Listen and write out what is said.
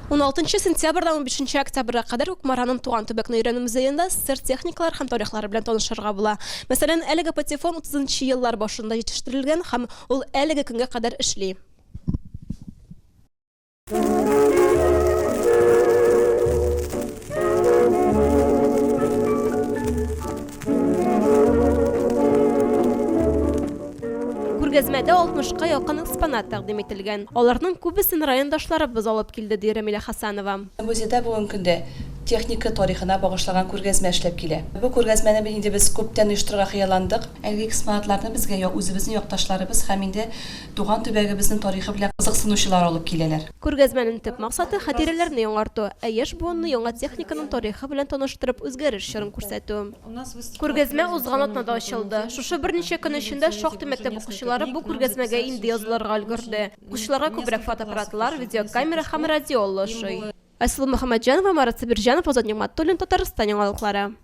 Уналтынчы сентябрьдән унбишенче октябрьгә кадәр Кукмараның туган төбәкне өйрәнү музеенда СССР техникалары һәм тарихлары белән танышырга була. Мәсәлән, әлеге патефон утызынчы еллар башында җитештерелгән һәм ул әлеге көнгә кадәр эшли. Күргәзмәдә алтмышка якын экспонат тәкъдим ителгән. Аларның күбесен райондашларыбыз алып килде, ди Рәмилә Хәсәнова. Музейда бүгенге көндә техника тарихына багышланган күргәзмә эшләп килә. Бу күргәзмәне бит инде без күптән оештырырга хыялландык. Әлеге экспонатларны безгә үзебезнең якташларыбыз һәм инде туган төбәгебезнең тарихы белән кызыксынучылар алып киләләр. Күргәзмәнең төп максаты, хатирәләрне яңарту, ә яшь буынны яңа техниканың тарихы белән таныштырып, үзгәреш чорын күрсәтү. Күргәзмә узган атнада ачылды. Шушы берничә көн эчендә шактый мәктәп укучылары бу күргәзмәгә инде язылырга өлгерде. Укучыларга күбрәк фотоаппаратлар, видеокамера һәм радиола ошый. Айсылу Мөхәммәтҗанова, Марат Сабирҗанов, Азат Нигъмәтуллин, Татарстан яңалыклары.